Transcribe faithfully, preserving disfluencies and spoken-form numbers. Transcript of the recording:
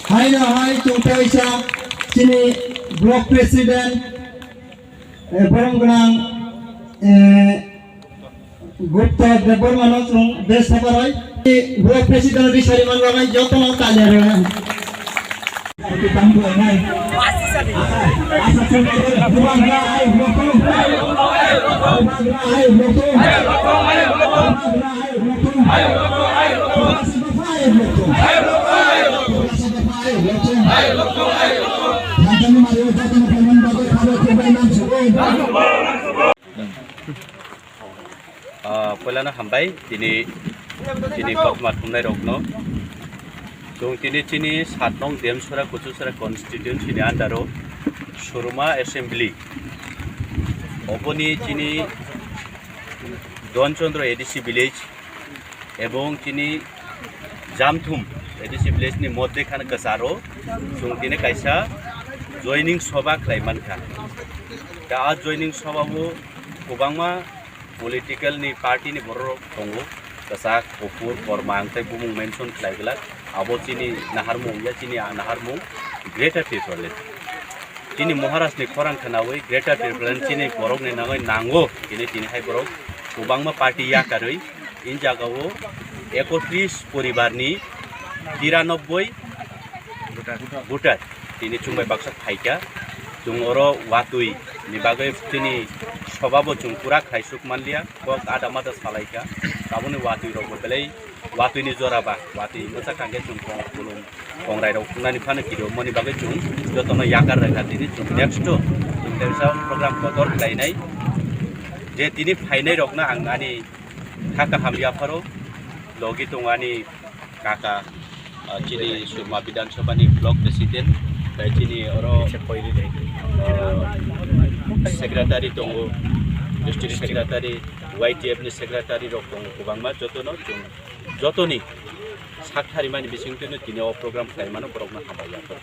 Haino hai chwng kaisa chini block president, eh, borom gwnang, eh, Gupta Debbarma no chwng best habarwi block president ri sari man bagwi jotono talia rwna. Ah, poilano hambai tini chini kothoma thumnai rokno. Chwng tini chini satnong Demsora Kuchusora constituency ni under o Suruma assembly. Oboni chini Donchandra A D C village ebong chini Jamthum A D C village ni moddhe khana kwcharo chwng tini kaisa joining soba khlai mankha. Da a joining soba o kwbangma political ni party ni borok rok tongo, kwchak, kuphur, kormang tei bumung mention khlai glak. Abo chini naharmung ya, chini a naharmung Greater Tipraland. Chini Maharaj ni khorang khwnawi Greater Tipraland chini borok ni nangwi nango, chini tini hai borok kwbangma party yakarwi in jaga o ekotris poribar ni biranobboi voter tini chwng bai baksa phaikha. Chwng oro watwi ni bagwi chini soba bo chwng pura khaisuk manliya, kok ada mada salaikha. Taboni watwi rok bo belai watwi ni jora ba, watwi mwchak kangkhe chwng kong kulum kongrai rok thungnani phano kiri mani bagwi chwng jotono yakar rwkha. Tini chwng next to chwng teisa program kotor khlainai, je tini phainai rokno ang ani kha kaham yapharo logi tongo ani kaka, ah, chini Surma Bidhan Sabha ni block president, tei chini oro, ah, secretary tongo, district secretary, Y T F ni secretary rok tongo kwbangma, jotono chwng jotoni sak tharimani bisingtwino tini o program khlaimano borokno hambai yapharo.